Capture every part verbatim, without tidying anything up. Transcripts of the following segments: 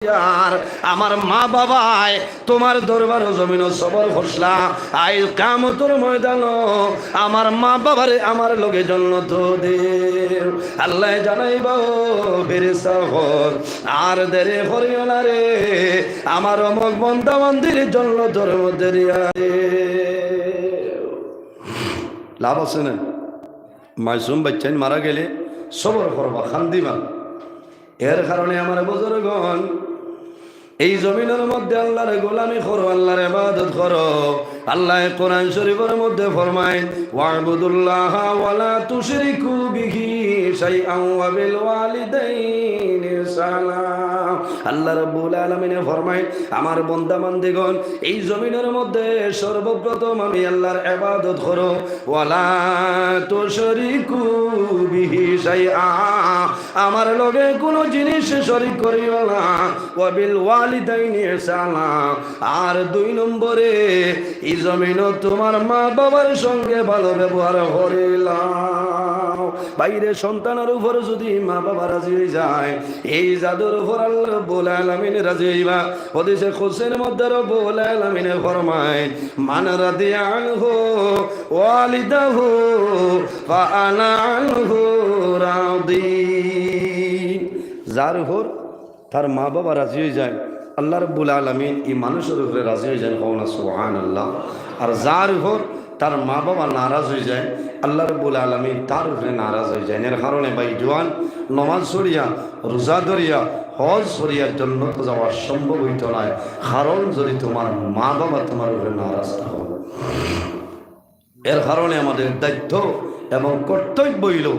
আর আমার মা বাবায় তোমার দরবারো জমিনো সবর করছলা, আইজ কিয়ামতর ময়দানো আমার মা বাবারে আমার লগে জন্নতো দেও। আল্লায় জানাইবা, ও ফেরেশতা অকল, আর দেরি করিও না রে, আমার অমুক বন্দা বান্দিরে জন্নতর মধ্যে দিয়া দেও। লাভ আছে না? মাসুম বাইচ্চাইন মারা গেলে সবর করবা, কান্দিবা। এর কারণে আমার বুজুর্গগণ, এই জমিনর মধ্যে আল্লাহর গোলামি করো, আল্লাহর ইবাদত করো। আল্লায় কোরআন শরীফর মধ্যে ফরমাইন, "ওয়াবুদুল্লাহা ওয়ালা তুশরিকু বিহি শাইআন ওয়া বিল ওয়ালিদাইনি ইহসানা।" আল্লাহ রাব্বুল আলামিনে ফরমাইন, আমার বন্দা বান্দিগণ, এই জমিনর মধ্যে সর্বপ্রথম আমি আল্লাহর ইবাদত করো, ওয়ালা তুশরিকু বিহি শাইআ, আমার লগে কুনু জিনিস শরিক করিও না। ওয়া বিল ওয়ালিদাইনি ইহসানা, আর দুই নম্বরে ই জমিনো তোমার মা বাবার সঙ্গে ভালো ব্যবহার করিলাও। ভাইরে, সন্তানর উপর যদি মা বাবা রাজি অই যায়, এই জাতর উপর আল্লাহ রাব্বুল আলামিন রাজি অইবা। হাদিসে কুদসির মধ্যে রব্বুল আলামিনে ফরমাইন, "মান রাদিয়া আনহু ওয়ালিদাহু ফাআনা আনহু রাদি।" যার উপর তার মা বাবা রাজি অই যায়, আল্লাহ রাব্বুল আলামিন ই মানুষর উপরে রাজি অই যাইন, কও না সুবহানাল্লাহ। আর যার উপর তার মা বাবা নারাজ অই যায়, আল্লাহ রাব্বুল আলামিন তার উপরে নারাজ অই যাইন। এর কারণে ভাই জোয়ান, নমাজ পড়িয়া, রোজা ধরিয়া, হজ করিয়া জন্নতো যাওয়া সম্ভব অইতো নায়, কারণ যদি তোমার মা বাবা তোমার উপরে নারাজ থাকইন। এর কারণে আমাদের দায়িত্ব এবং কর্তব্য অইলো,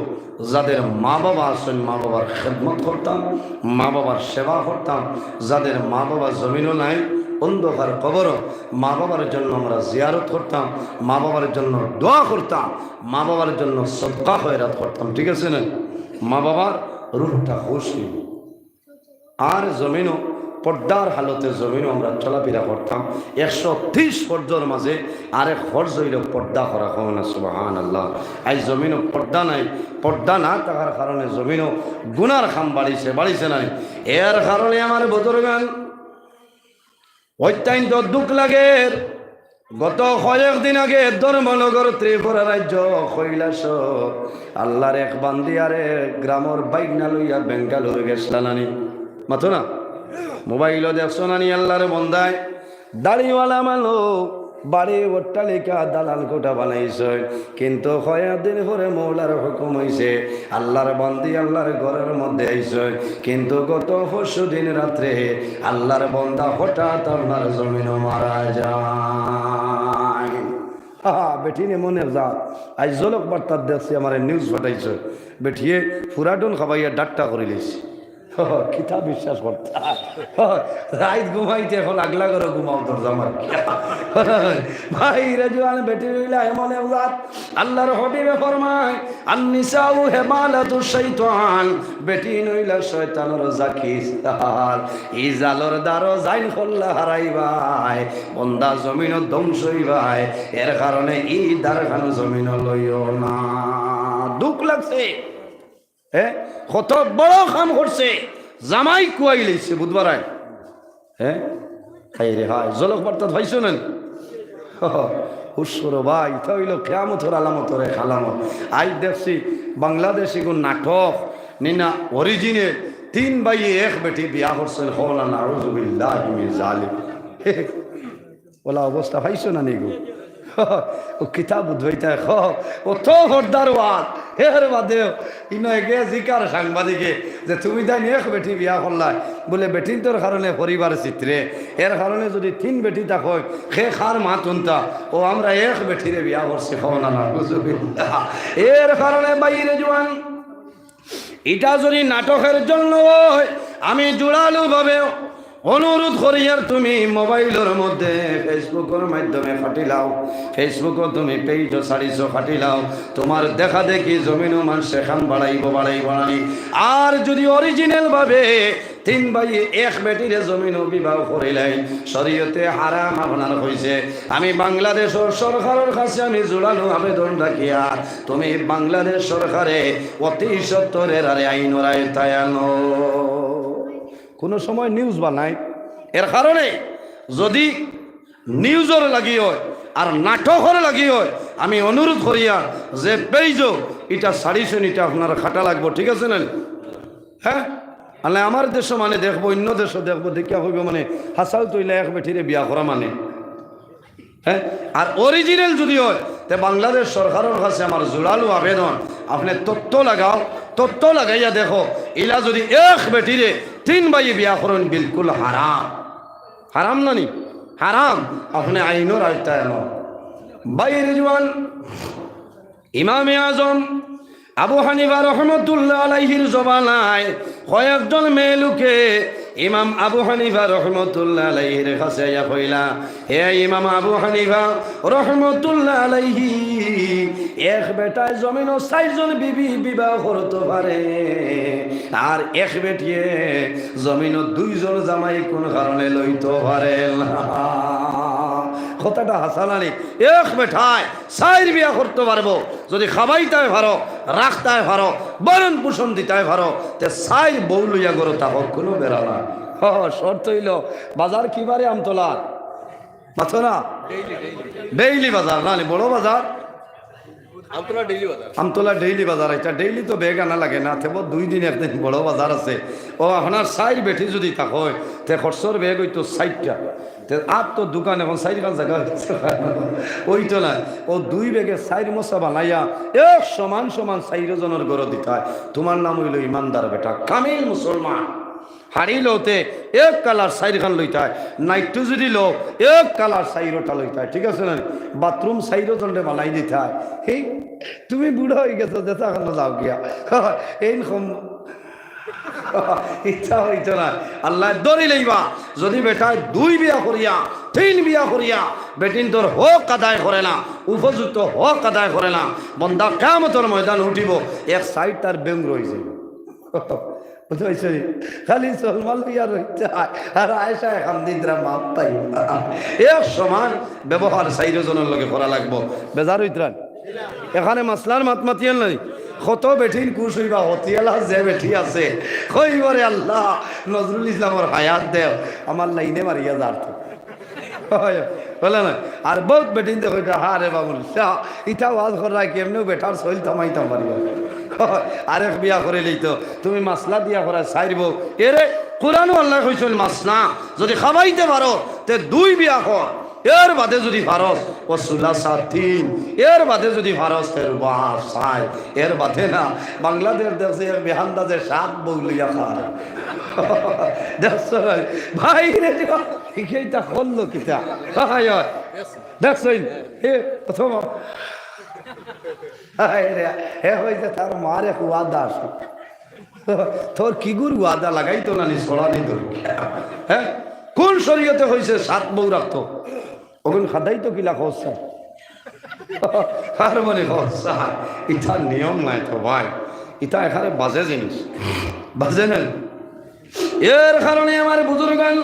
যাদের মা বাবা আছইন, মা বাবার খেদমত করতাম, মা বাবার সেবা করতাম। যাদের মা বাবা জমিনো নাই, অন্ধকার কবরো, মা বাবার জন্য আমরা জিয়ারত করতাম, মা বাবার জন্য দোয়া করতাম, মা বাবার জন্য সদকা খয়রাত করতাম, ঠিক আছে না? মা বাবার রুহটা খুশ অইবো। আর জমিনো পর্দার হালতে জমিনো আমরা চলাফিরা করতাম, একশো তিরিশ ফরজর মাঝে আরেক ফরজ অইলো পর্দা করা, কও না সুবহানাল্লাহ। আইজ জমিনো পর্দা নাই, পর্দা না থাকার কারণে জমিনো গুনার কাম বাড়িছে, বাড়িছে নানি? এর কারণে আমার বুজুর্গান অত্যন্ত দুঃখ লাগের। গত কয়েকদিন আগে ধর্মনগর ত্রিপুরা রাজ্য কৈলাসহর আল্লাহর এক বান্দি আরেক গ্রামর বাইগনা লইয়া বেঙ্গালুরু গেছলা নানি? মাতো না? মোবাইলো দেখছো নানি? আল্লাহর বন্দায় দাড়িওয়ালা মানুষ, বাড়ি অট্টালিকা দালান কোঠা বানাইছে, কিন্তু কয়েকদিন পরে মৌলার হুকুম অইছে, আল্লাহর বান্দি আল্লাহর ঘরর মধ্যে আইছে। কিন্তু গত পরশু দিন রাত্রে আল্লাহর বন্দা হঠাৎ আপনার জমিনো মারা যায়। হা হা, বেটিন এমন এক জাত। আইজ জলক বার্তাত দেখছি, আমারে নিউজ পাঠাইছে, বেটিয়ে ফুরাডন খাবাইয়া ডাট্টা করিলিছে। কিতা বিশ্বাস করতা? রাইত ঘুমাইতে এখন আগলা ঘরো ঘুমাও দরজা মারি। ভাইরে জোয়ান, বেটিন অইলা এমন এক জাত। আল্লাহর হাবিবে ফরমায়, "আন-নিসাউ হিমালাতুশ শাইতান।" বেটিন অইলা শয়তানর জাকি। ই জালর দারো যাইন কল্লা হারাইবায়, বন্দা জমিনো ধ্বংস অইবায়। এর কারণে ই দারখান জমিনো লইও না। দুঃখ লাগছে। হ্যাঁ, কত বড় কাম করছে, জামাই কুয়াই লইছে, বুধবার আয়। হ্যাঁ, হায় রে হায়, জলক বার্তাত পাইছো না? হুশ করো ভাই, ইটা অইলো কিয়ামতর আলামতর এক আলামত। আইজ দেখছি বাংলাদেশি কোন নাটক, নি না অরিজিনাল, তিন ভাইয়ে এক বেটি বিয়া করছইন, কও না নাউজুবিল্লাহি মিন জালিক। অলা অবস্থা পাইছো না নি গো? ও কিতা বুঝবাইতায়, খ, অত পর্দার ওয়াজ, এর বাদেও ইনো এগে জিকার সাংবাদিকে যে তুমি তাইন এক বেটি বিয়া করলায়, বুলে বেটিন্তর কারণে পরিবার ছিতরে, এর কারণে যদি তিন বেটি থাকইন, কে কার মাত হুনতা? ও আমরা এক বেটিরে বিয়া করছি, কও না নাউজুবিল্লাহ। এর কারণে ভাইরে জোয়ান, ইটা যদি নাটকর জন্য অয়, আমি জোরালোভাবে অনুরোধ করি, আর তুমি মোবাইলর মধ্যে Facebookর মাধ্যমে পাঠিলাও, Facebookও তুমি পেজও ছাড়িছো, পাঠিলাও, তুমার দেখা দেখি জমিনো মানষে কাম বাড়াইবো, বাড়াইবো নানি। আর যদি অরিজিনাল ভাবে তিন ভাইয়ে এক বেটিরে জমিনো বিবাহ করিলাইন, শরীয়তে হারাম আপনার অইছে। আমি বাংলাদেশর সরকারর কাছে আমি জোরালো আবেদন রাখি, আর তুমি বাংলাদেশ সরকারে অতি সত্বর এরারে আইনর আয়তায় আনো। কুনু সময় নিউজ বানাইন। এর কারণে যুদি নিউজর লাগি অয় আর নাটকর লাগি অয়, আমি অনুরোধ করিয়ার যে পেইজো ইটা ছাড়িছইন, ইটা আপনার কাটা লাগবো, ঠিক আছে না? হ্যাঁ, মানে আমার দেশো মানে দেখবো, অইন্য দেশো দেখবো, দেখিয়া কইবো মানে হাছাউ তো ইলা এক বেটিরে বিয়া করা মানে। হ্যাঁ, আর অরিজিনাল যুদি অয়, তে বাংলাদেশ সরকারর কাছে আমার জোরালো আবেদন, আপনে তত্ত্ব লাগাও, তত্ত্ব লাগাইয়া দেখো, ইলা যুদি এক বেটিরে তিন ভাইয়ে বিয়া করইন, বিলকুল হারাম। হারাম না নি? হারাম। আপনে আইনর আওতায় আনো। ভাই রিজওয়ান, ইমামে আজম আবু হানিফা রহমতুল্লাহ আলাইহির জমানায় কয়েকজন মেয়ে লোকে ইমাম আবু হানিফা রহমতুল্লাহ আলাইহির কাছে আইয়া কইলা, "হে ইমাম আবু হানিফা রহমতুল্লাহ আলাইহি, এক বেটায় জমিনো চাইরজন বিবি বিবাহ করতো পারে, আর এক বেটিয়ে জমিনো দুইজন জামাই কুন কারণে লইতো পারে না?" কথাটা হাছা না নি? এক বেটায় চাইর বিয়া করতো পারবো, যুদি খাবাইতায় পারো, রাখতায় পারো, ভরণ পোষণ দিতায় পারো, তে চাইর বউ লইয়া ঘরো থাকো, কুনু বেড়া না। হ, শর্ত অইলো, বাজার কি বারে আমতলা? মাতো না? ডেইলি বাজার না নি, বড় বাজার? আমতলা ডেইলি বাজার। আমতলা ডেইলি বাজার, ইটা ডেইলি তো ব্যাগ আনা লাগে না, তেবো দুই দিন একদিন বড় বাজার আছে। ও, আপনার চাইর বেটি যুদি থাকইন, তে খরচর ব্যাগ অইতো চাইরটা। তে আর তো দোকান এখন চাইরখান জাগা অইতো না। ও দুই ব্যাগে চাইর মোসা বানাইয়া এক সমান সমান চাইরো জনর ঘরো দিতায়। তুমার নাম অইলো ইমানদার বেটা, কামিল মুসলমান। হাড়ি লওতে এক কালার চাইরখান লইতায়, নাইট্টু যুদি লও এক কালার চাইরোটা লইতায়, ঠিক আছে না? বাথরুম চাইরো জনরে বানাই দিতায়। এই তুমি বুড়া অইগেছো, যেতা খানো যাও গিয়া। এইন কম ইচ্ছা অইতো না। আল্লায় ধরি লইবা। যুদি বেটায় দুই বিয়া করিয়া, তিন বিয়া করিয়া, বেটিন্তর হক আদায় করে না, উপযুক্ত হক আদায় করে না, বন্দা কিয়ামতর ময়দান উঠিবো, এক সাইড তার বেং রইছে। বুঝতে পারছো নি? খালি চলমা লইয়া রইতায়, আর আয়েশায় কান্দিতরা মাফ পাইবা। এক সমান ব্যবহার চাইরো জনর লগে করা লাগবো। বেজার অইতরা নি? এখানে মাসলার মাত মাতিয়ার নাই। কত বেটিন খুশ অইবা, হতিয়ালা যে বেটি আছে, কইবো রে আল্লাহ, নজরুল ইসলামর হায়াত দেও, আমার লাইনে মারিয়া যার তো। অয়, বুলে না? আর বউত বেটিন্তে কইতা, "হা রে বাবুল, ইতা ওয়াজ কররায়, কেমনেউ বেটার সইল থামাইতাম পারিবা।" আরেক বিয়া করিলিতো, তুমি মাসলা দিয়া করায় চাইর বউ। এরে, কুরআনো আল্লায় কইছইন মাসলা, যুদি খাবাইতে পারো, তে দুই বিয়া কর। এর বাদে যুদি পারস, ও সুলাসা তিন, এর বাদে যুদি পারস, তে রুবা চাইর, এর বাদে না। বাংলাদেশ দেখছি এক বেহান্দাজে সাত বউ লইয়া খায়। দেখছো ভাই? ভাই রে, ইটা করলো কিতা? হায় হায়। দেখছইন? এ প্রথম। হায় রে, হে কইছে তার মার এক ওয়াদা আছে। তোর কিগুর ওয়াদা লাগাইতো না নি, ছড়া নি তোর। হ্যাঁ? কুন শরীয়তে কইছে সাত বউ রাখতো? অগুন খাদাইতো কিলা খরচা? আর মানে খরচা। ইতা নিয়ম নায় তো ভাই। ইতা এখানে বাজে জিনিস। বাজে না? এর কারণে আমার বুজুর্গান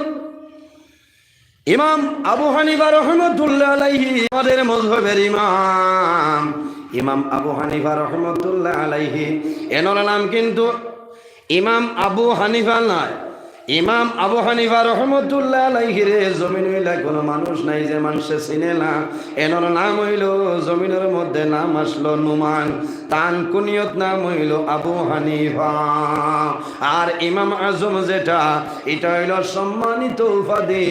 ইমাম আবু হানিফা রহমতুল্লাহ আলাইহি, আমাদের মজহবের ইমাম, ইমাম আবু হানিফা রহমতুল্লাহ আলাইহি, এনর নাম কিন্তু ইমাম আবু হানিফা নায়। ইমাম আবু হানিফা রহমতুল্লাহ আলাইহিরে জমিনো ইলা কুনু মানুষ নাই যে মানষে চিনে না। এনর নাম অইলো, জমিনর মধ্যে নাম আছলো নুমান, তান কুনিয়ত নাম অইলো আবু হানিফা। আর ইমাম আজম যেটা, ইটা অইলো সম্মানিত উপাধি,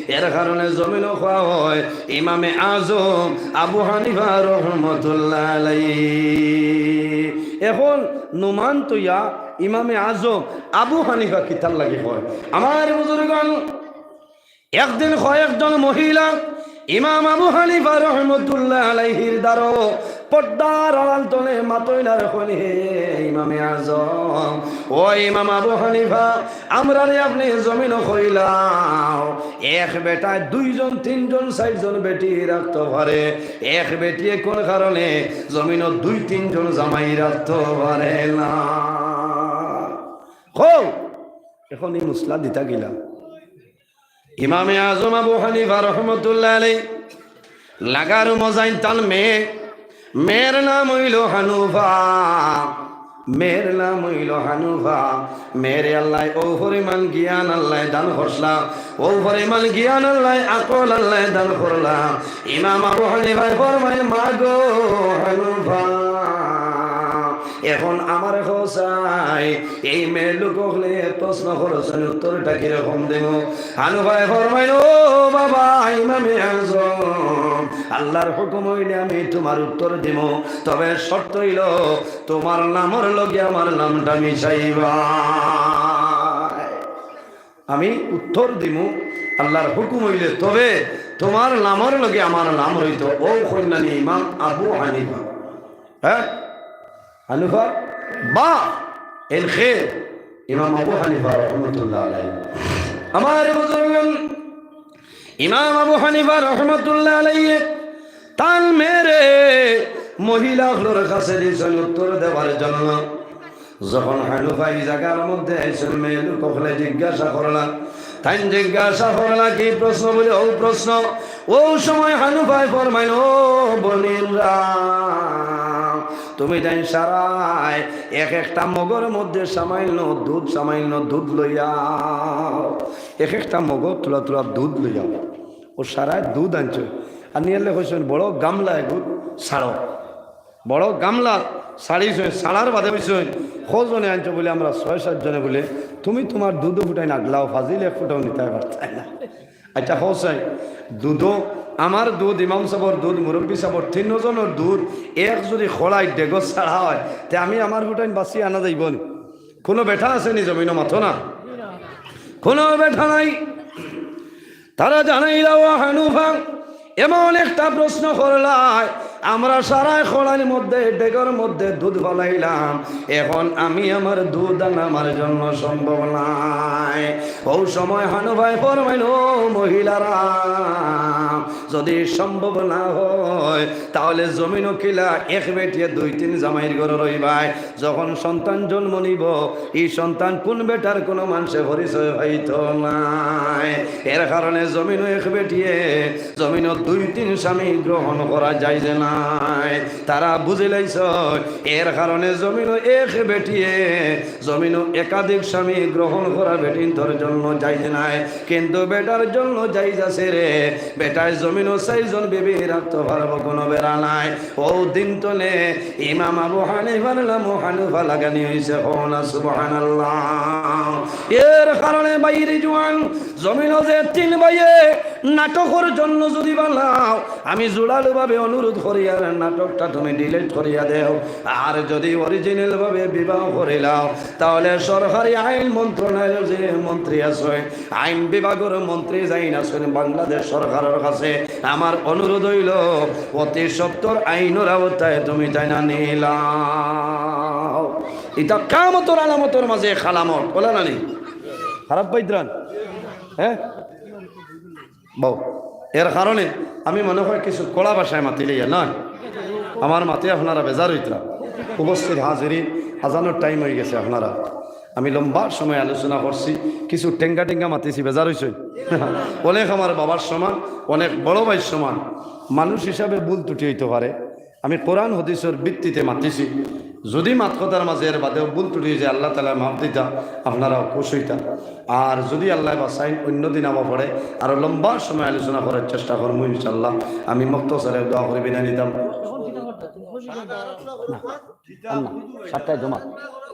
এর কারণে জমিনো কওয়া অয় ইমামে আজম আবু হানিফা রহমতুল্লাহ আলাইহি। এখন নুমান থইয়া ইমামে আজম আবু হানিফা কিতার লাগি কয়? আমার বুজুর্গান, একদিন কয়েকজন মহিলা ইমাম আবু হানিফা রহমতুল্লাহ আলাইহির দ্বারো পর্দার আড়াল তনে মাতইন আর কইন, "হে ইমামে আজম, ও ইমাম আবু হানিফা, আমরারে আপনে জমিনো কইলা, এক বেটায় দুইজন, তিনজন, চাইরজন বেটি রাখতো পারে, এক বেটিয়ে কুন কারণে জমিনো দুই তিনজন জামাই রাখতো পারে না?" কও, এখন ই মাসলা দিতা কিলা? ইমামে আজম আবু হানিফা রহমতুল্লাহ আলাইহি লাগার মজাইন তান মেয়ে, মেয়ের নাম অইলো হানুফা। মেয়ের নাম অইলো হানুফা। মেয়েরে আল্লায় অউ পরিমাণ জ্ঞান আল্লায় দান করছলা, অউ পরিমাণ জ্ঞান আল্লায়, আকল আল্লায় দান করলা। ইমাম আবু হানিফায় ফরমাইন, "মা গো হানুফা, এখন আমারে কও চাই, এই মেয়ে লোক অকলে প্রশ্ন করছইন, উত্তরটা কিরকম দিমু?" হানুফায় ফরমাইন, "ও বাবা ইমামে আজম, আল্লার হুকুম অইলে আমি তুমার উত্তর দিমু, তবে শর্ত অইলো তুমার নামর লগে আমার নামটা মিশাইবায়।" আমি উত্তর দিমু আল্লার হুকুম অইলে, তবে তুমার নামর লগে আমার নাম রইতো। অউ কইলা নি ইমাম আবু হানিফা, হ্যাঁ, হানিফা বা এলখে ইমাম আবু হানিফা রহমতুল্লাহ আলাইহি। আমার বুজুর্গ ইমাম আবু হানিফা রহমতুল্লাহ আলাইহি তান মেয়েরে মহিলা অকলর কাছে দিছইন উত্তর দেওয়ার জন্য। যখন হানুফা ই জাগার মধ্যে আইছইন, মেয়ে লোক অকলে জিজ্ঞাসা করলা, তাইন জিজ্ঞাসা করলা কি প্রশ্ন? বলে, "অউ প্রশ্ন।" অউ সময় হানুফায় ফরমাইন, "ও বনিরা, তুমি তাইন সারায় এক একটা মগর মধ্যে সামান্য দুধ, সামান্য দুধ লইয়াও, এক একটা মগো থুড়া থুড়া দুধ লইয়াও।" অউ সারায় দুধ আনছইন, আনিয়া কইছইন, "বড় গামলা এগু ছাড়ো।" বড় গামলা ছাড়িছইন, ছাড়ার বাদে কইছইন, "কয়জনে আনছো?" বলে, "আমরা ছয় সাতজনে।" বলে, "তুমি তুমার দুধও ফুটাইন আগলাও, ফাজিল এক ফুটাও নিতায় পারতায় না।" আচ্ছা, কও চাই, দুধও, আমার দুধ, ইমাম সাবর দুধ, মুরব্বি সাবর, তিনজনর দুধ, এক যদি খড়াই ডেগো ছাড়া অয়, তে আমি আমার ফুটাইন বাঁচিয়া আনা যাইবো নি? কুনু বেটা আছে নি জমিনো? মাতো না, কুনু বেটা নাই। তারা জানাইলা, "ও হানুফা, এমন একটা প্রশ্ন করলায়, আমরা সারায় খড়াইর মধ্যে, ডেগর মধ্যে দুধ ফালাইলাম, এখন আমি আমার দুধ আনা আমার জন্য সম্ভব নায়।" অউ সময় হানুফায় ফরমাইন, "ও মহিলারা, যদি সম্ভব না অয়, তাহলে জমিনো কিলা এক বেটিয়ে দুই তিন জামাইর ঘরো রইবায়?" যখন সন্তান জন্ম নিবো, ই সন্তান কুন বেটার কুনু মানষে পরিচয় পাইতো নায়। এর কারণে জমিনো এক বেটিয়ে জমিনো দুই তিন স্বামী গ্রহণ করা জায়েজ নায়। তারা বুঝিলাইছইন, এর কারণে জমিনো এক বেটিয়ে জমিনো একাধিক স্বামী গ্রহণ করা বেটিন্তর জন্য জায়েজ নায়, কিন্তু বেটার জন্য জায়েজ আছে রে। বেটায় জমিনো চাইরজন বিবি রাখতো পারবো, কুনু বেড়া নাই। অউ দিন তনে ইমাম আবু হানিফার নামো হানুফা লাগানি অইছে, কও না সুবহানাল্লাহ। এর কারণে বাইরে জুয়ান জমিনো যে তিন ভাইয়ে নাটকর জন্য যদি বানাও, আমি জোরালো ভাবে অনুরোধ করি, আর নাটকটা তুমি delete করিয়া দেও। আর যদি original ভাবে বিবাহ করিলাও, তাহলে সরকারি আইন মন্ত্রণালয়র যে মন্ত্রী আছে, আইন বিভাগর মন্ত্রী যাইন আছইন বাংলাদেশ সরকারর কাছে, আমার অনুরোধ অইলো, অতি সত্বর আইনর আওতায় তুমি তাইন আনিলাও। ইটা কিয়ামতর আলামতর মাঝে এক আলামত, অলা না নি? খারাপ পাইতরা নি? হ্যাঁ? বউ, এর কারণে আমি মনে করি কিছু কড়া ভাষায় মাতিলাইয়ার না, আমার মাতে আপনারা বেজার অইতরা। উপস্থিত হাজিরিন, আজানর time অইগেছে আপনারা। আমি লম্বা সময় আলোচনা করছি, কিছু টেঙ্গা টেঙ্গা মাতিছি, বেজার অইছইন? অনেক আমার বাবার সমান, অনেক বড় ভাইর সমান, মানুষ হিসাবে ভুল ত্রুটি অইতো পারে। আমি কোরআন হাদিসর ভিত্তিতে মাতিছি। যদি মাত কথার মাঝে এর বাদেও ভুল ত্রুটি অইযায়, আল্লাহ তাআলায় মাফ দিতা, আপনারাও খুশ অইতা। আর যদি আল্লায় বাচাইন অইন্য দিন আবার পরে আরো লম্বা সময় আলোচনা করার চেষ্টা করমু ইনশাআল্লাহ। আমি মুক্তসরে দোয়া করি বিদায় নিতাম। না, আর না, সাতটায় জমা।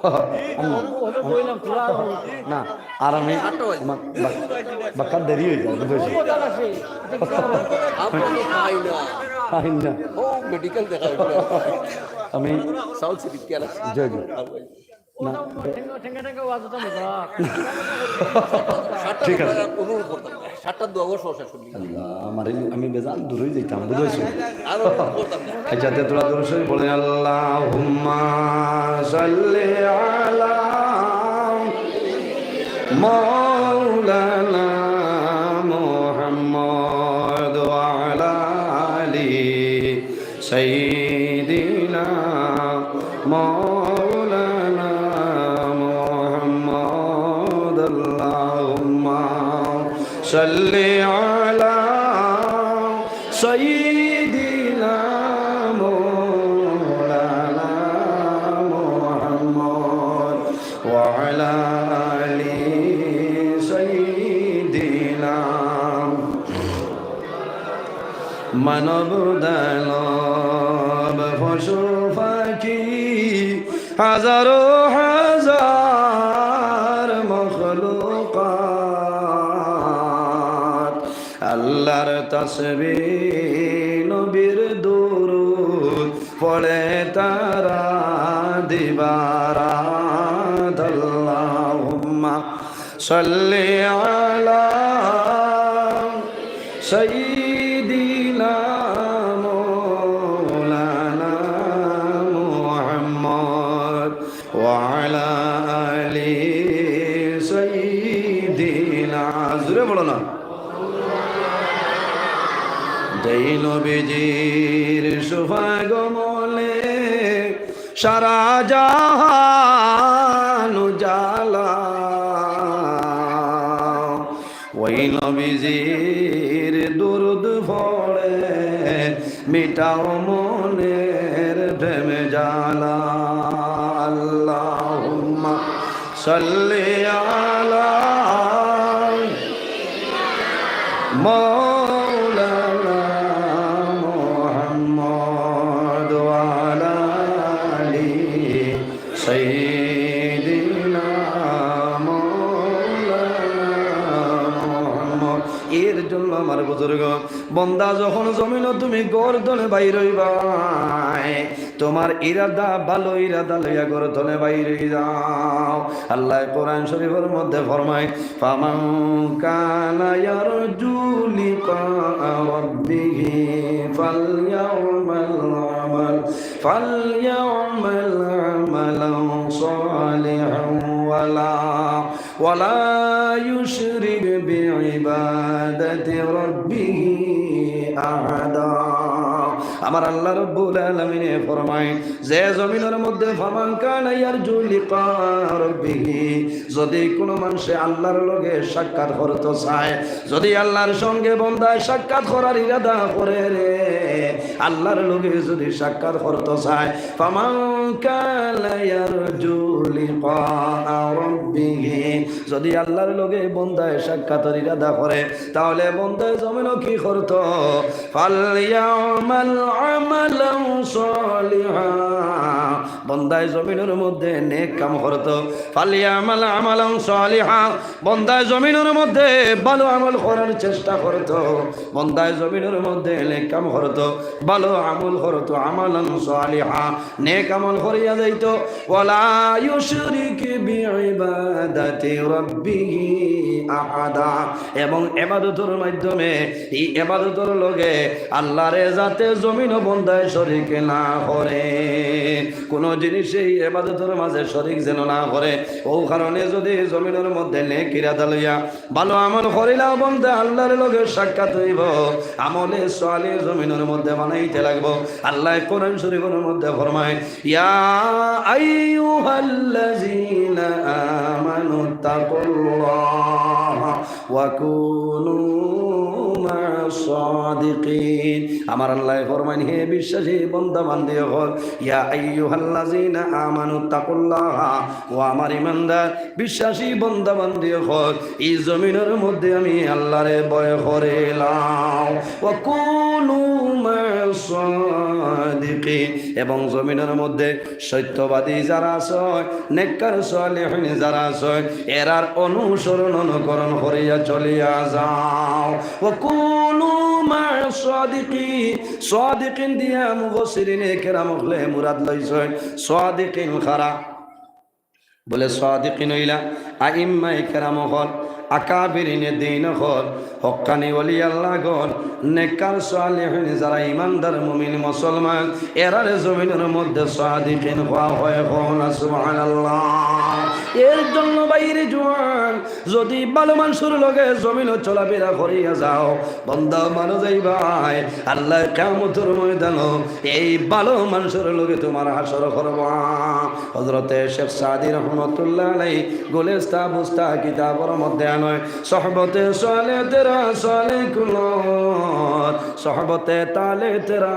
আর না, না, আর আমি, আমার বা-, বাক্কা দেরি অইযায়, বুঝছো? আইন না। আমি সাউথ সিটি কে আলাদা। জি, জি। না। ঠিক আছে। সাতটার দোয়া অবশ্য শেষ অইল। আল্লাহ, আমার এই, আমি বেজান দূরই যাইতাম, বুঝছো? আচ্ছা, তে তোরা দূর সরে বলেন, "আল্লাহুম্মা সাল্লি আলা মাওলানা মুহাম্মদ ওয়া আলা আলি সাইয়্যিদিনা মাওলানা মুহাম্মদ।" আল্লাহুম্মা সাল্লি আলা সাইয়্যিদিনা মাওলানা মুহাম্মদ। মানব দানব পশু পাখি, হাজারো হাজার মখলুকাত, আল্লাহর তাসবিহ নবীর দুরূদ পড়ে তারা দিবারাত। আল্লাহুম্মা সাল্লি আলা সাইয়্যিদিনা মাওলানা মুহাম্মদ ওয়া আলা আলি সাইয়্যিদিনা। জোরে বলো না। যেই নবীজির শুভাগমনে সারা জাহান উজালা, ওই নবীজির দুরূদ পড়ে মিটাও মনের প্রেম জ্বালা। আল্লাহুম্মা সাল্লি আলা মাওলানা মুহাম্মদ ওয়া আলা আলি সাইয়্যিদিনা মাওলানা মুহাম্মদ। এর জন্য আমার বুজুর্গ, বন্দা যখন জমিনো তুমি গর্দনে বাইর অইবায়, তুমার ইরাদা, ভালো ইরাদা লইয়া গর্দনে বাইর অই যাও। আল্লায় কোরআন শরীফর মধ্যে ফরমায়, "ফামান কানা ইয়ারজু লিকা রাব্বিহি ফালইয়ামাল আমাল, ফালইয়ামাল আমালান সালিহান ওয়ালা, ওয়ালা ইউশরিক বিইবাদাতি রাব্বিহি আহাদা।" আমার আল্লাহ রাব্বুল আলামিনে ফরমায়, যে জমিনর মধ্যে ফামান কানা ইয়ারজু লিকা রাব্বিহি, যদি কোনো মানুষে আল্লাহর লগে সাক্ষাৎ করতে চায়, যদি আল্লাহর সঙ্গে বন্দায় সাক্ষাৎ করার ইরাদা করে রে, আল্লাহর লগে যদি সাক্ষাৎ করতে চায়, ফামান কানা ইয়ারজু লিকা রাব্বিহি, যদি আল্লাহর লগে বন্দায় সাক্ষাতের ইরাদা করে, তাহলে বন্দায় জমিনো কি করতো? ফালইয়ামাল আমালান সালিহা, বন্দায় জমিনর মধ্যে নেক কাম করতো। ফালইয়ামাল আমালান সালিহা, বন্দায় জমিনর মধ্যে ভালো আমল করার চেষ্টা করতো। বন্দায় জমিনর মধ্যে নেক কাম করতো, ভালো আমল করতো, আমালান সালিহা, নেক আমল করিয়া যাইতো। ওয়ালা ইউশরিক বিইবাদাতি রাব্বিহি আহাদা, এবং ইবাদতর মাধ্যমে, এই ইবাদতর লগে আল্লাহরে যাতে জমিনো বন্দায় শরিক না করে, কোনো জিনিসে এই ইবাদতর মাঝে শরিক যেন না করে। ও কারণে যদি জমিনর মধ্যে নেক ইরাদা লইয়া ভালো আমল করিলাও বন্দা, আল্লাহর লগে সাক্ষাৎ অইবো। আমলে সালেহ জমিনর মধ্যে বানাইতে লাগবো। আল্লায় কোরআন শরীফর মধ্যে ফরমায়, ইয়া আইয়ুহাল্লাযীনা আমানু তাকুল্লাহা ওয়া কুনু মা'আস সাদিকিন। আমার আল্লায় ফরমাইন, হে বিশ্বাসী বন্দা বান্দি অকল, ইয়া আইয়ুহাল্লাযীনা আমানু তাকুল্লাহা, ও আমার ইমানদার, বিশ্বাসী বন্দা বান্দি অকল, এই জমিনর মধ্যে আমি আল্লাহরে ভয় করিলাও। ওয়া কুনু মা'আস সাদিকিন, এবং জমিনর মধ্যে সত্যবাদী যারা আছে, নেককার সালেহিন যারা আছে, এরার অনুসরণ অনুকরণ করিয়া চলিয়া যাও। ওয়া কুনু মা'আস সাদিকিন, সাদিকিন দিয়া মুফাসসিরিনে কেরাম অকলে মুরাদ লইছে। সাদিকিন কারা? বলে, সাদিকিন অইলা আইম্মায়ে কেরাম অকল, আকাবিরিনে দ্বীন অকল, হক্কানি ওলি আল্লাহগণ, নেককার সালেহিন যারা ইমানদার মুমিন মুসলমান, এরারে জমিনর মধ্যে সাদিকিন কওয়া হয়। কও না সুবহানাল্লাহ। এর জন্য বাইরে জোয়ান, যদি ভালো মানষর লগে জমিনো চলাফেরা করিয়া যাও, বন্দা মানু যাইবায়, আল্লায় কিয়ামতর ময়দানো এই ভালো মানষর লগে তুমার হাশর করবা। হযরতে শেখ সাদী রহমতুল্লাহ আলাইহি গুলিস্তান বুস্তান কিতাবর মধ্যে নয়। সহবতে সালে তেরা সালে কুনর, সহবতে তালে তেরা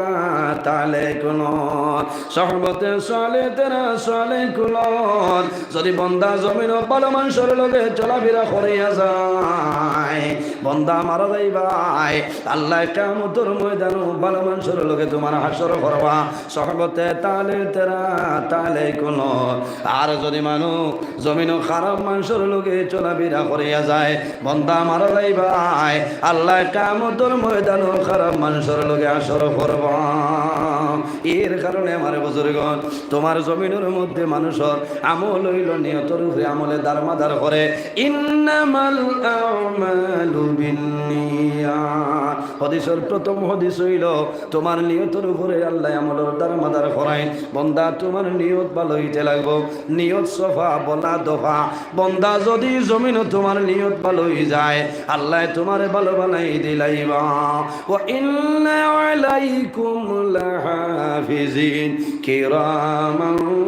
তালে কুনর, সহবতে সালে তেরা সালে কুনর। যদি বন্দা জমিনো ভালা মানষর লগে চলাফিরা করিয়া যায়, বন্দা মারা যাইবায়, আল্লায় কিয়ামতর ময়দানো ভালা মানষর লগে তুমার হাশর করবা। সহবতে তালে তেরা তালে কুনর। আর যদি মানুষ জমিনো খারাপ মানষর লগে চলাফিরা করিয়া যায়, বন্দা মারা যাইবায়, আল্লায় কিয়ামতর ময়দানো খারাপ মানষর লগে হাশর করবা। এর কারণে আমার বুজুর্গন, তুমার জমিনর মধ্যে মানষর আমল অইলো নিয়তর উপরে, আমলে দারমাদার করে। ইন্নামাল আমালু বিন্নিয়াত। হাদিসর প্রথম হাদিস অইলো, তুমার নিয়তর উপরে আল্লায় আমলর দারমাদার করাইন। বন্দা, তুমার নিয়ত ভালা অইতে লাগবো, নিয়ত সফা, বলা দফা। বন্দা, যদি জমিনো তুমার নিয়ত ভালা অই যায়, আল্লায় তুমারে ভালা বানাই দিলাইবা। ওয়া ইন্না আলাইকুম লাহাফিজিন কিরামান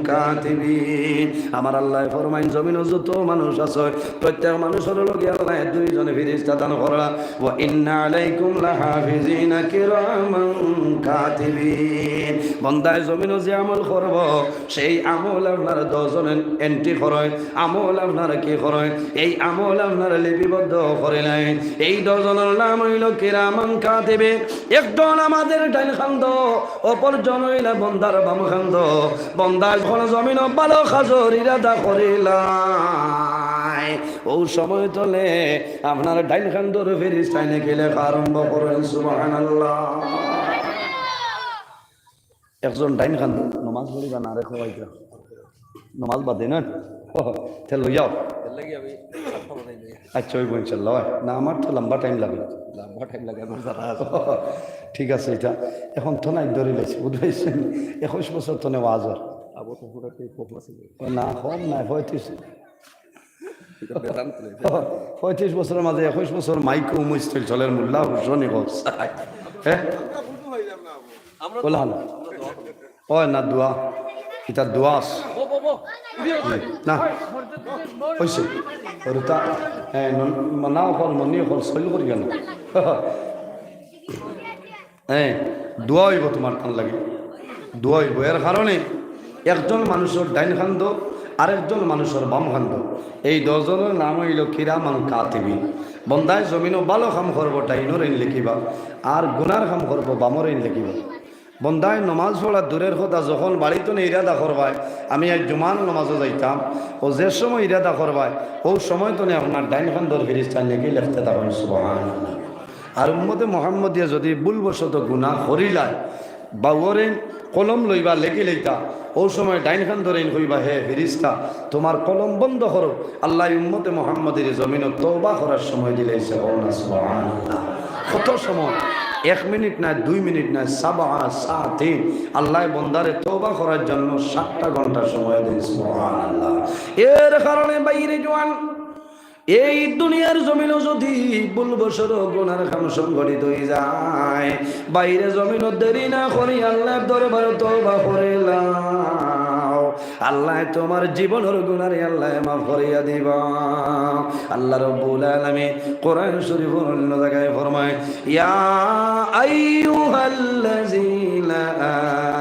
কাতিবিন। আমার আল্লায় ফরমাইন, জমিনো যত মানুষ আছে, প্রত্যেক মানষর লগে আল্লায় দুইজন ফিরিস্তা দান করলা। ওয়া ইন্না আলাইকুম লাহাফিজিন কিরামান কাতিবিন। বন্দায় জমিনো যে আমল করবো, সেই আমল আপনার দশজনে entry করইন, আমল আপনার কি করইন, এই আমল আপনার লিপিবদ্ধ করিলাইন। এই দশজনর নাম অইলো কিরামান কাতিবিন। একজন আমাদের ডাইন কান্দো, অপরজন অইলা বন্দার বাম কান্দো। বন্দা যখন জমিনো ভালা কাজর ইরাদা করিলায়, অউ সময় তনে আপনার ডাইন কান্দর ফিরিস্তায় নেকি লেখা আরম্ভ করইন। সুবহানাল্লাহ। একজন ডাইন কান্দো, নমাজ পড়িবা না রে, খোয়াইতা। নমাজ বাদে না? ও, তে লইয়াও। এর লাগি আমি কথা বলাই নাই। আচ্ছা, অইবো ইনশাল্লাহ। অয় না, আমার তো লম্বা time লাগে। লম্বা time লাগে, আমার জানা আছে। ঠিক আছে, ইটা এখন তো নাই ধরি লাইছি, বুঝ পাইছইন? একুশ বছর তনে ওয়াজর। আবু তো পুরা তো কম আছে। ও না, কম নাই, পঁয়ত্রিশ। ইটা বেদান্ত নাই। পঁয়ত্রিশ বছরর মাঝে একুশ বছর মাইক উমুস তৈল চলের মোল্লা হুসনি হোক। হ্যাঁ? আমরা বলা হলো। আমরা দোয়া করি। অয় না দোয়া, ইটা দোয়া আছে। না, অইছে। ওর তা, হ্যাঁ, মন-, মনা অকল, মনি অকল, সইল করি কেন? হ্যাঁ, দোয়া অইবো তুমার তান লাগি, দোয়া অইবো। এর কারণে একজন মানষর ডাইন কান্দো, আরেকজন মানষর বাম কান্দো। এই দশজনর নাম অইলো কিরামান কাতিবিন। বন্দায় জমিনো ভালা কাম করবো, ডাইনর এইন লেখিবা, আর গুনার কাম করবো, বামর এইন লেখিবা। বন্দায় নমাজ পড়া দূরের কথা, যখন বাড়িত নে ইরাদা করবায়, আমি আইজ জুমার নমাজো যাইতাম, অউ যে সময় ইরাদা করবায়, অউ সময় তনে আপনার ডাইন কান্দর ফিরিস্তায় নেকি লেখতে থাকইন। সুবহানাল্লাহ। আর উম্মতে মুহাম্মদিয়ে যদি ভুলবশত গুনা করিলায়, বাউর এইন কলম লইবা লেখি লইতা, অউ সময় ডাইন কান্দর এইন কইবা, "হে ফিরিস্তা, তুমার কলম বন্ধ করো।" আল্লায় উম্মতে মুহাম্মদিরে জমিনো তওবা করার সময় দিলাইছে, কও না সুবহানাল্লাহ। কত সময়? এক মিনিট নায়, দুই মিনিট নায়, সাবআ সাআতিন। আল্লায় বন্দারে তওবা করার জন্য সাতটা ঘন্টা সময় দেন, সুবহানাল্লাহ। এর কারণে বাইরে জোয়ান, এই দুনিয়ার জমিনো যদি ভুলবশত গুনার কাম সংঘটিত অই যায়, বাইরে জমিনো দেরি না করি আল্লার দরবারো তওবা করিলাও। আল্লায় তুমার জীবনর গুনারে আল্লায় মাফ করিয়া দিবা। আল্লা রাব্বুল আলামিন কোরআন শরীফর অন্য জাগায় ফরমায়, "ইয়া আইয়ুহাল্লাযীনা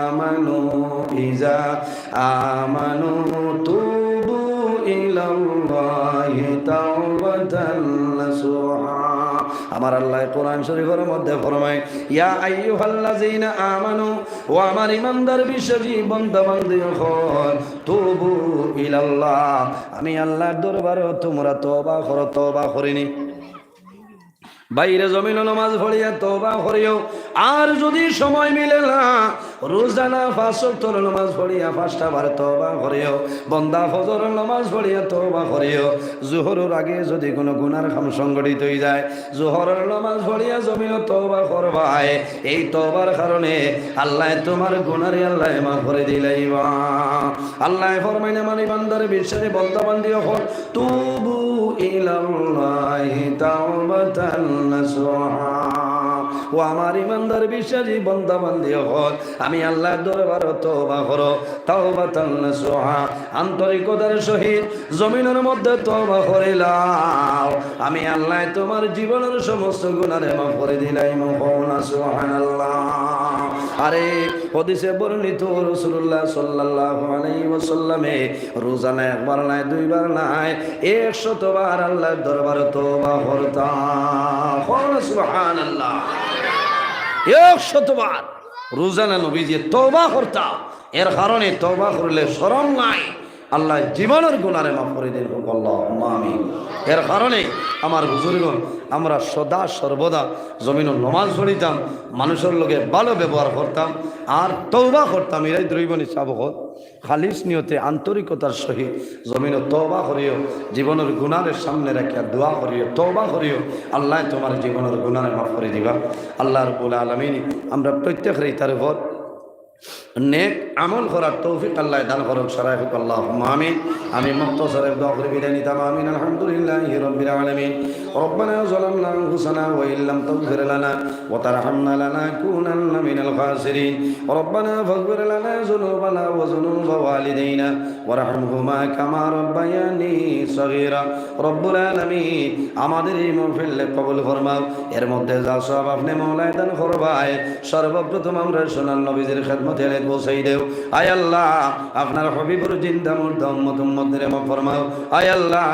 আমানু ইযা আমানু তুবু ইলাল্লাহি তাওবাতান নাসুহা।" আমার আল্লায় কোরআন শরীফর মধ্যে ফরমায়, "ইয়া আইয়ুহাল্লাযীনা আমানু", ও আমার ইমানদার বিশ্বাসী বান্দা বান্দি অকল, "তুবু ইলাল্লাহ", আমি আল্লার দরবারো তুমরা তওবা করো, তওবা করিনি। বাইরে জমিনো নমাজ পড়িয়া তওবা করিও। আর যদি সময় মিলে না, রোজানা পাঁচ ওয়াক্তর নমাজ পড়িয়া পাঁচটা বার তওবা করিও। বন্দা ফজরর নমাজ পড়িয়া তওবা করিও। জোহরর আগে যদি কুনু গুনার কাম সংঘটিত অই যায়, জোহরর নমাজ পড়িয়া জমিনো তওবা করবায়। এই তওবার কারণে আল্লায় তুমার গুনারে আল্লায় মাফ করি দিলাইবা। আল্লায় ফরমাইন, আমার ইমানদার বিশ্বাসী বান্দা বান্দি অকল, তুবু ইলাল্লাহি তাওবাতান নাসুহা। ও আমার ইমানদার বিশ্বাসী বান্দা বান্দি অকল, আমি আল্লাহর দরবারো তওবা করো, তাওবাতান নাসুহা, আন্তরিকতার সহিত জমিনর মধ্যে তওবা করিলাও। আমি আল্লায় তুমার জীবনর সমস্ত গুনারে মাফ করি দিলাইমু। কও না সুবহানাল্লাহ। আরে, হাদিসে বর্ণিত রাসূলুল্লাহ সাল্লাল্লাহু আলাইহি ওয়াসাল্লামে রোজানা একবার নায়, দুইবার নায়, একশতবার আল্লাহর দরবারো তওবা করতা। কও না সুবহানাল্লাহ। একশতবার রোজানা নবীজি তওবা করতা। এর কারণে তওবা করলে শরম নাই, আল্লায় জীবনর গুনারে মাফ করি দেইন। আল্লাহুম্মা আমিন। এর কারণে আমার বুজুর্গণ, আমরা সদা সর্বদা জমিনো নমাজ পড়িতাম, মানুষর লগে ভালো ব্যবহার করতাম, আর তওবা করতাম। ইরাই দ্রৈবণী সাবকত খালিস নিয়তে আন্তরিকতার সহিত জমিনো তওবা করিও, জীবনর গুনারে সামনে রাখিয়া দোয়া করিও, তওবা করিও, আল্লায় তুমার জীবনর গুনারে মাফ করি দিবা। আল্লাহ রাব্বুল আলামিন আমরা প্রত্যেকরে ইতার উপর নেক আমল করার তৌফিক আল্লায় দান করুক। সারাই হোক আল্লাহুম্মা আমিন। আমি মুক্তসরে দোয়া করি বিদায় নিতাম। আমিন। আলহামদুলিল্লাহি রাব্বিল আলামিন। ربنا ظلمنا أنفسنا وإن لم تغفر لنا وترحمنا لنكونن من الخاسرين. ربنا فاغفر لنا ذنوبنا وذنوب والدينا وارحمهما كما ربياني صغيرا. রব্বুল আলামিন, আমাদের এই মাহফিল কবুল ফরমাও। এর মধ্যে যা সওয়াব আপনে মওলায় দান করবায়, সর্বপ্রথম আমরার সোনার নবীজির খেদমতে এনে পৌঁছাই দেও। আয় আল্লাহ, আপনার হাবিবর জিন্দা মুর্দা উম্মত উম্মতরে মাফ ফরমাও। আয় আল্লাহ,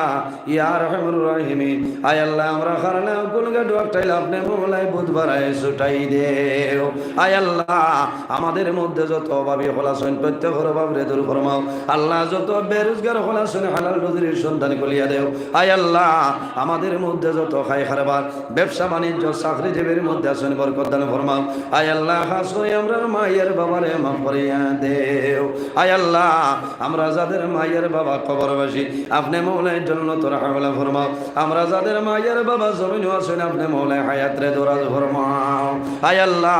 ইয়া আরহামুর রাহিমিন, আয় আল্লাহ, আমরা কারণে অকল গাডু আটাইলে আপনে মওলায় বুধ বারায় ছুটাই দেও। আয় আল্লাহ, আমাদের মধ্যে যত অভাবী অকল আছইন, প্রত্যেকর অভাবরে দূর ফরমাও। আল্লাহ, যত বেরোজগার অকল আছইন, হালাল রুজির সন্ধান খুলিয়া দেও। আয় আল্লাহ, আমাদের মধ্যে যত খাই কারবার, ব্যবসা বাণিজ্য, চাকরিজীবীর মধ্যে আছইন, বরকত দান ফরমাও। আয় আল্লাহ, খাস করি আমরার মায়ের বাবারে মাফ করিয়া দেও। আয় আল্লাহ, আমরা যাদের মায়ের বাবা কবরবাসী, আপনে মওলায় জন্নতর হাওলা ফরমাও। আমরা যাদের মায়ের বাবা জমিনো আছইন, আপনে মওলায় হায়াতরে দরাজ ফরমাও। আয় আল্লাহ,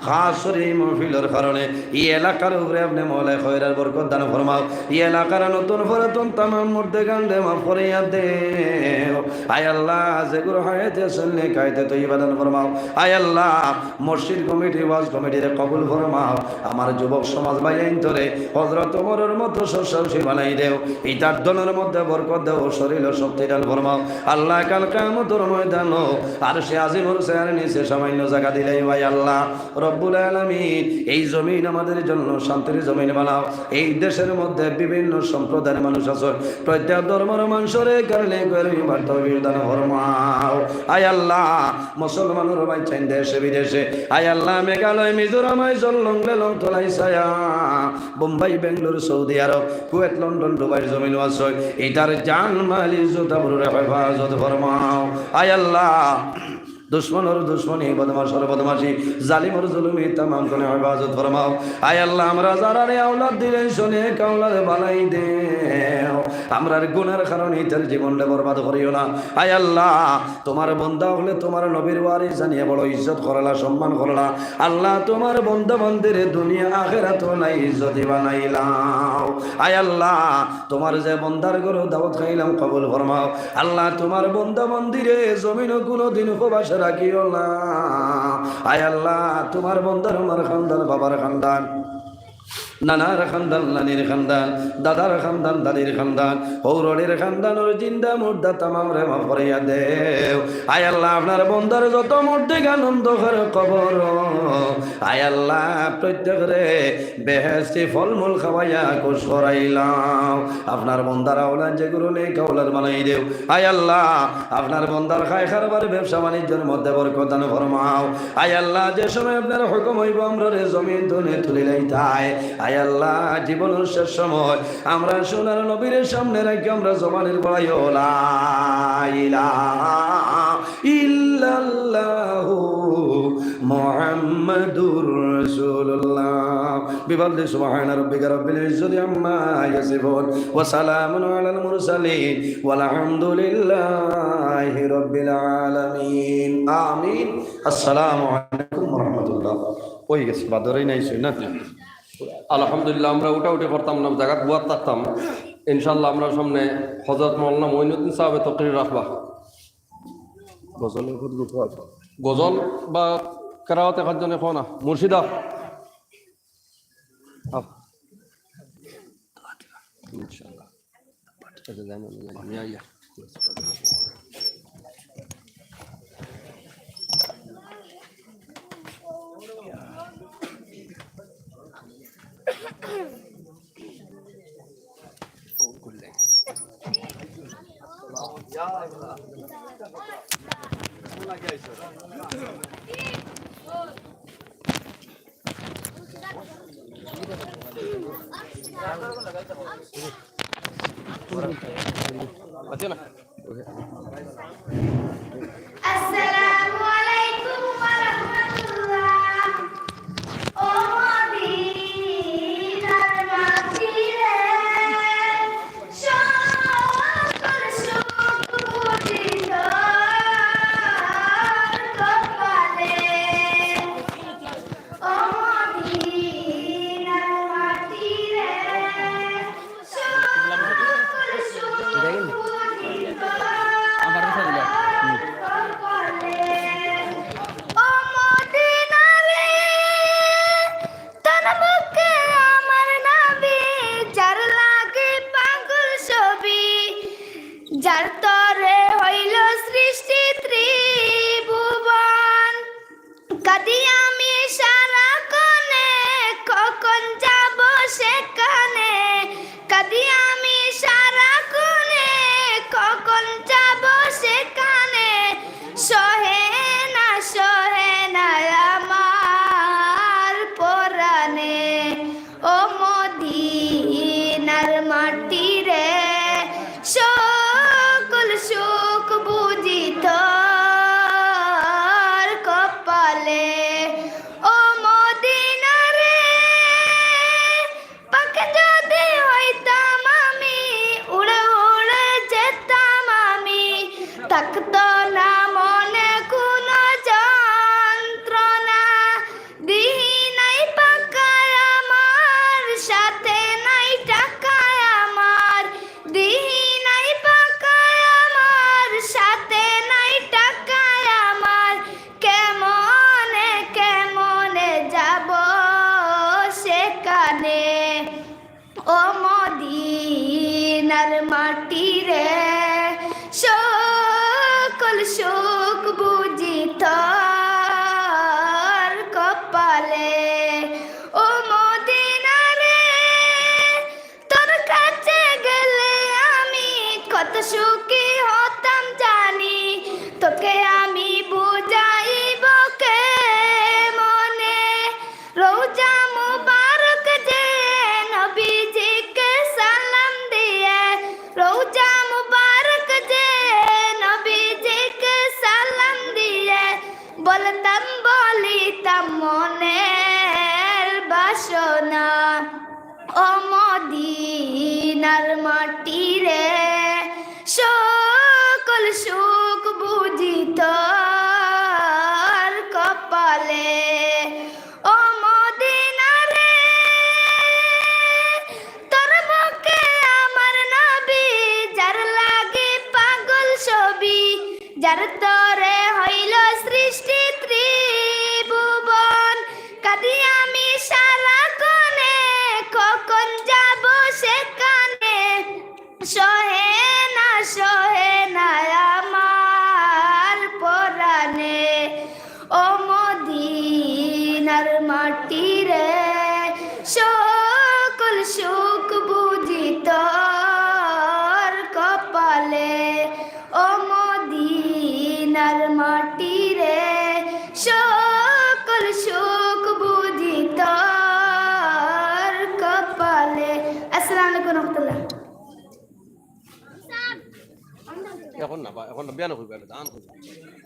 খাস করি এই মাহফিলর কারণে এই এলাকার উপরে আপনে মওলায় খয়রার বরকত দান ফরমাও। এই এলাকার নতুন পুরাতন তামাম মুর্দেগানরে মাফ করিয়া দেও। আয় আল্লাহ, যেগুলো হায়াতে আছইন নেক হায়াতে তৈবা দান ফরমাও। আয় আল্লাহ, মসজিদ কমিটি, ওয়াজ কমিটিরে কবুল ফরমাও। আমার যুবক সমাজ ভাইয়াইন্তরে হযরত ওমরর মতো সাহসী বানাই দেও। ইতার ধনর মধ্যে বরকত দেও, শরীরো শক্তি দান ফরমাও। আল্লাহ, কাল কিয়ামতর ময়দানো আরশে আজিমর ছায়ার নিচে সামান্য জাগা দিলাইবায় আল্লাহ। রব্বুল আলামিন, এই জমিন আমাদের জন্য শান্তির জমিন বানাও। এই দেশের মধ্যে বিভিন্ন সম্প্রদায়ের মানুষ আছে, প্রত্যেক ধর্মর মানুষরে কারণে করে তৌফিক দান ফরমাও। আয় আল্লাহ, মুসলমানর ভাইচাইন দেশে বিদেশে, আয় আল্লাহ, মেঘালয়, মিজোরাম, আইজল, লংলেং, লংতলাই, ছায়া, বোম্বাই, বেঙ্গালুরু, সৌদি আরব, কুয়েত, লন্ডন, দুবাইর জমিনো আছে, ইতার জান, মাল, ইজ্জত, আবরুরে হেফাজত ফরমাও। আয় আল্লাহ, দুশমনর দুশমনি, বদমাশর বদমাশি, জালিমর জুলুমি, তামাম গুণে হেফাজত ফরমাও। আয় আল্লাহ, আমরা যারারে আওলাদ দিলাইছো, নেক আওলাদ বানাই দেও। আমরার গুনার কারণে ইতার জীবনটা বরবাদ করিও না। আয় আল্লাহ, তুমার বন্দা অকলে তুমার নবীর ওয়ারিস জানিয়া বড় ইজ্জত করলা, সম্মান করলা। আল্লাহ, তুমার বন্দা বান্দিরে দুনিয়া আখেরাতো নাই ইজ্জতি বানাইলাও। আয় আল্লাহ, তুমার যে বন্দার ঘরো দাওয়াত খাইলাম কবুল ফরমাও। আল্লাহ, তুমার বন্দা বান্দিরে জমিনো কুনুদিন উপবাস রাখিও না। আয় আল্লাহ, তুমার বন্দার মার খান্দান, বাবার খান্দান, নানার খান্দান, নানির খান্দান, দাদার খান্দান, দাদির খান্দান, হউরর খান্দানর জিন্দা মুর্দা তামামরে মাফ করিয়া দেও। আয় আল্লাহ, আপনার বন্দার যত মুর্দেগান অন্ধকার কবর, আয় আল্লাহ, প্রত্যেকরে বেহেশতি ফলমূল খাওয়াইয়া খুশ করাইলাও। আপনার বন্দার আওলাদ যেগুলো নেক আওলাদ বানাই দেও। আয় আল্লাহ, আপনার বন্দার খাই কারবার ব্যবসা বাণিজ্যর মধ্যে বরকত দান ফরমাও। আয় আল্লাহ, যে সময় আপনার হুকুম অইবো আমরারে জমিন তনে তুলিলাইতায়, আয় আল্লাহ, জীবনর শেষ সময় আমরা সোনার নবীর সামনে রাখি আমরা জবানের পড়াই লা ইলাহা ইল্লাল্লাহু মুহাম্মাদুর রাসূলুল্লাহ। بفضل سبحان ربك رب العزة عما يصفون وسلام على المرسلين والحمد لله رب العالمين. آمين. السلام عليكم ورحمة الله. ওই গেছে, বাদরেই নাই শুই না। আলহামদুলিল্লাহ, আমরা উঠাউঠি করতাম না, জাগাত বুয়াত থাকতাম। ইনশাআল্লাহ, আমরা সামনে হযরত মাওলানা মঈনুদ্দিন সাহেবে তকরির রাখবা। গজল বা কেরাওয়াতে কয়জনে কও না? মুর্শিদা। আও। ইনশাআল্লাহ। আচ্ছা, জানো, জানো, জানো। ইয়া, ইয়া। আসসালামু আলাইকুম ওয়া রাহমাতুল্লাহ। ও মদিনার মাটি রে, সকল সুখ বুঝি তোর কপালে। ও মদিনার মাটি রে, সকল সুখ বুঝি তোর কপালে। ও মদিনা রে, তোর বুকে আমার নবী, যার লাগি পাগল সবি, যার তরে হইল সৃষ্টি ত্রিভুবন। কাঁদি আমি সারাক্ষণে, কখন যাব সেখানে। কাঁদি আমি সারাক্ষণে, কখন যাব সেখানে। সহে না, সহে না আমার পরাণে। ও মদিনার মাটি রে, সকল সুখ বুঝি তোর কপালে। ও মদিনা রে, পাখি যদি হইতাম আমি, উড়ে উড়ে যেতাম আমি, থাকতো না মনে কোনো যন্ত্রণা। দিহি নাই পাখায় আমার, সাথে নাই টাকায় আমার। দিহি নাই পাখায় আমার, সাথে নাই টাকায় আমার। কেমনে, কেমনে যাব সেখানে? ও মদিনার মাটি রে, সকল সুখ বুঝি তোর কপালে। ও মদিনা রে, তোর কাছে গেলে আমি কত সুখী হতাম জানি। তোকে আমি বুঝাইব কে মনে? রওজা মুবারক যে নবীজিকে সালাম দিয়ে, রওজা মুবারক যে নবীজিকে সালাম দিয়ে, বলতাম, বলিতাম মনের বাসনা। ও মদিনার মাটি রে, সকল সুখ বুঝি তোর কপালে। ও মদিনা রে, তোর বুকে আমার নবী, যার লাগি পাগল সবি, যার তরে হইল সৃষ্টি ত্রিভুবন। কাঁদি আমি সারাক্ষণে, কখন যাব সেখানে? সহে না, সহে না আমার পরাণে। ও মদিনার মাটি রে, সকল সুখ বুঝি তোর কপালে। ও মদিনার মাটি রে, সকল সুখ বুঝি তোর কপালে। আসসালামু আলাইকুম রহমতুল্লাহ। এখন না বা-, এখন না, বিয়ান করবে, আমি দান করবো।